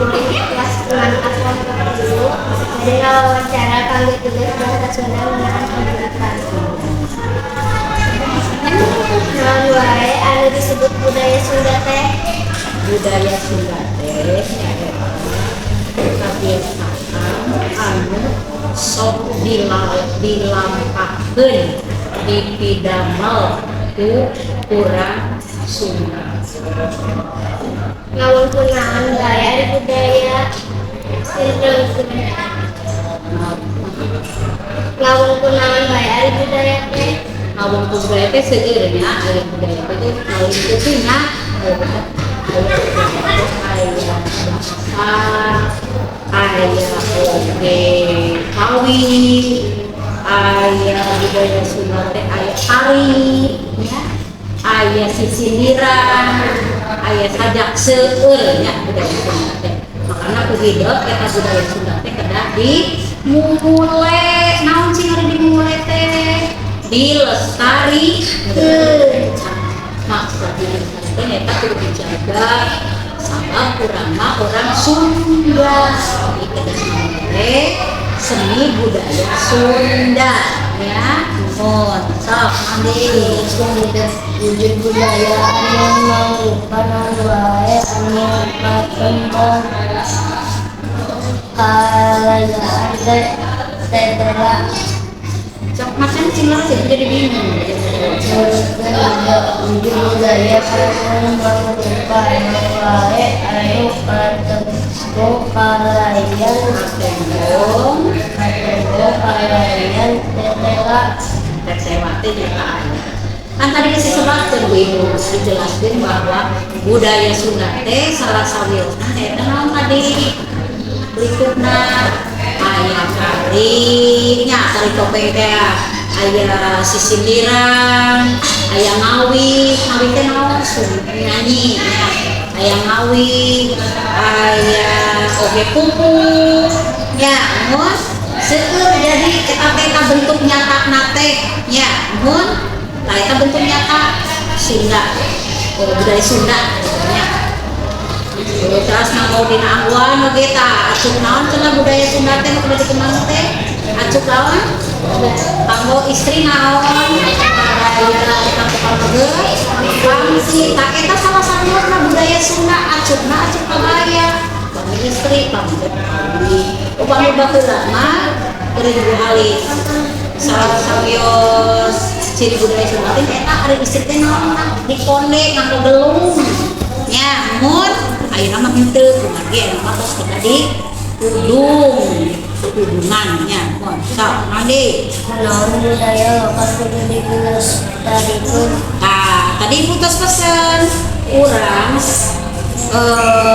Simkuring kelas 6 A kelompok 3 bade ngawawancara kangge tugas bahasa Sunda ngeunaan pagelaran. Naon wae anu disebut budaya Sunda teh? Budaya Sunda teh nyaeta kebiasaan anu sok dilampahkeun, dipidamel ku urang Sunda. Ngawengku naon wae ari budaya Sunda? Ngawengku naon wae ari budaya teh? Ngawengku budaya teh seueur nya, aya budaya teh ngawengku teh nya aya budaya teh, aya bahasa, aya oge kawi, aya budaya Sunda teh aya tari nya, aya sisindiran, aya sajak, seueur nya budaya Sunda teh. Makana ku hidep eta budaya Sunda teh kedah dimumule. Naon sih ngaran dimumule teh? Dilestarikeun. Maksud dilestarikeun eta kudu dijaga, sabab urang mah orang Sunda, jadi kedah mumule seni budaya Sunda ya. Mohon sok mandi. Wujud budaya anu mangrupa naon wae anu katembong kalayaan teh tetela? Sok macan sing sih jadi bingung. Wujud budaya anu mangrupa naon wae anu katembong kalayan Katembong. Katembong kalayan tetela. Tetela teh nyata aya kan tadi disebutkan Bu, Ibu dijelaskan bahwa budaya Sunda teh salah sawiosna eta naon tadi berikutna, aya tari nya, tari topeng teh, aya sisindiran, aya ngawih. Ngawih teh naon? Nyanyi nya, aya ngawih, aya oge pupuh nya, mun seueur. Jadi eta teh eta bentuk nyata na teh nya, mun tah eta bentuk nyata Sunda, oh, budaya Sunda nya. Terus nganggo dina anggoan oge tah, acuk naon cenah budaya Sunda teh nu kudu dikembang teh? Acuk naon? Kanggo istri naon? Kabaya, kanggo pameget pangsi. Tah, eta salah satunya budaya Sunda, acukna acuk kabaya pami istri, pameget kawin. Upami baheula mah keur ibu alit, salah sawios ciri budaya Sunda teh eta ari istri teh naon dikonde nganggo gelung nya. Mun ayeuna mah henteu, kumargi ayeuna mah tos kita di kudung kudungan nya. Mun sok mandi. Naon budaya lokal kudu dilestarikeun? Nah, tadi ibu tos pesen urang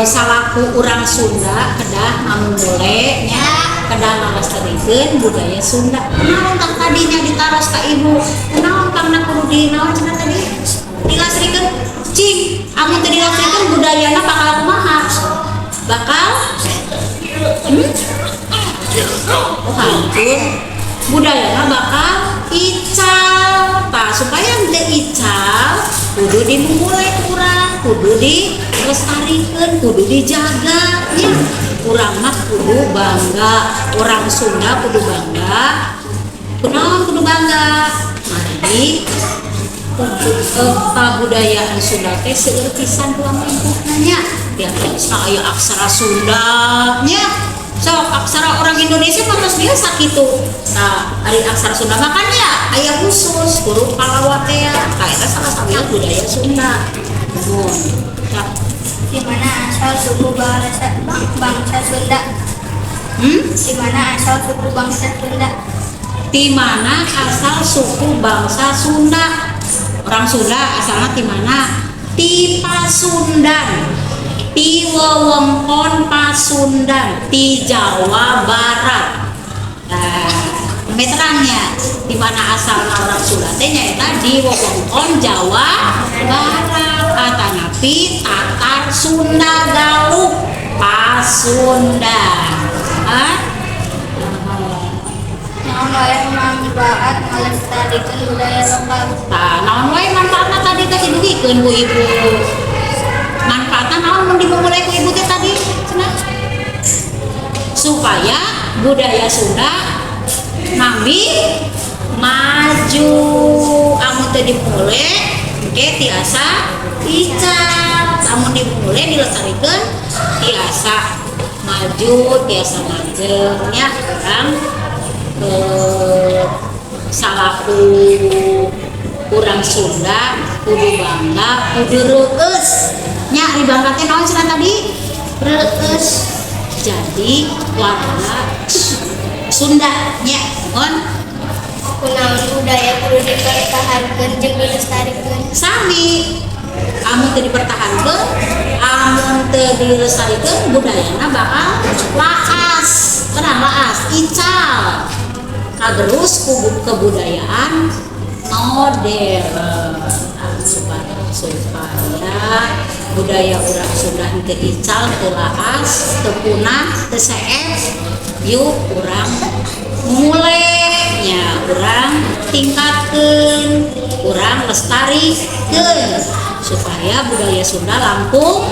salaku urang Sunda kedah ngamumule nya, kedah ngalestarikeun budaya Sunda. Kunaon tah tadinya ditaros ka ibu? Kunaon tangna kudu di naon cenah tadi? Dilestarikeun cing, amun teu dilestarikeun budayana bakal kumaha? Bakal Oh, hancur. Budayana bakal ical. Tah, supaya teu ical kudu dimumule kurang, kudu dilestarikan, kudu dijaga ya. Urang mah kudu bangga, orang Sunda kudu bangga. Kunaon kudu bangga? Margi kabudayaan Sunda teh seueur pisan ruang lingkupna nya. Biasa aya aksara Sunda nya. Sok aksara orang Indonesia mah tos biasa kitu. Nah, ari aksara Sunda mah kan ya aya khusus huruf Palawa teh ya. Tah, eta salah satu budaya Sunda. Nuhun. Sok. Di mana asal suku bangsa Sunda? Hmm? Di mana asal suku bangsa Sunda? Di mana asal suku bangsa Sunda? Orang Sunda asalnya di mana? Di Pasundan. Di wewengkon Pasundan, di Jawa Barat. Nah, nembe terangnya di mana asal orang Sunda teh nyaeta di wewengkon Jawa Barat atanapi Tatar Sunda Galuh Pasundan. Ah? Naon wae manfaat ngalestarikeun budaya lokal? Tah, naon wae manfaatna tadi teh didugikeun ku ibu. Manfaatna naon mun dimumule ku ibu teh tadi? Cenah. Supaya budaya Sunda nambih maju. Amun teu dimule engke tiasa ical, amun dimule dilestarikan tiasa maju, tiasa majeng nya. Urang salaku urang Sunda kudu bangga, kudu reueus nya. Ari bangga teh naon cenah tadi? Reueus jadi warga Sunda nya. Mohon. Kunaon budaya kudu dipertahankeun jeung dilestarikeun? Sami, amun teu dipertahankeun, amun teu dilestarikeun, budayana bakal laas. Tenang, laas, ical, kagerus ku kebudayaan modern. Supaya supaya budaya urang Sunda teu ical, teu laas, teu punah, teu seep, yuk urang mulai nya, urang tingkatkeun, urang lestarikeun supaya budaya Sunda langkung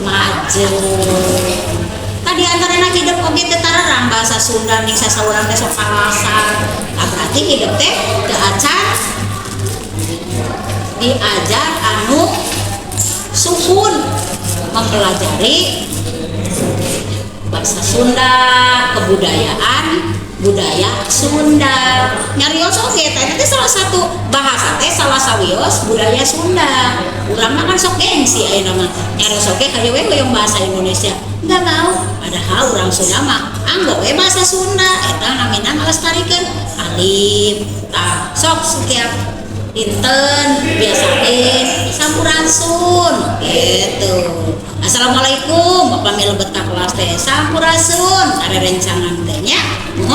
maju. Tadi antarana hidup oge teu tararang bahasa Sunda ning sasaurang teh sok kalasan. Nah, berarti hidup teh teu acan diajar anu sukun mempelajari bahasa Sunda, kebudayaan budaya Sunda. Nyarios oge teh teh salah satu bahasa teh salah sawios budaya Sunda. Urang mah kan sok gengsi ayeuna mah. Nyarios oge hayu we hoyong bahasa Indonesia. Enggak mau. Padahal urang Sunda mah anggo we bahasa Sunda eta namina ngalestarikeun alif. Tah, sok setiap dinten biasain sampurasun gitu. Assalamualaikum, upami lebet ka kelas teh sampurasun, ada rencangan teh nya. Mohon.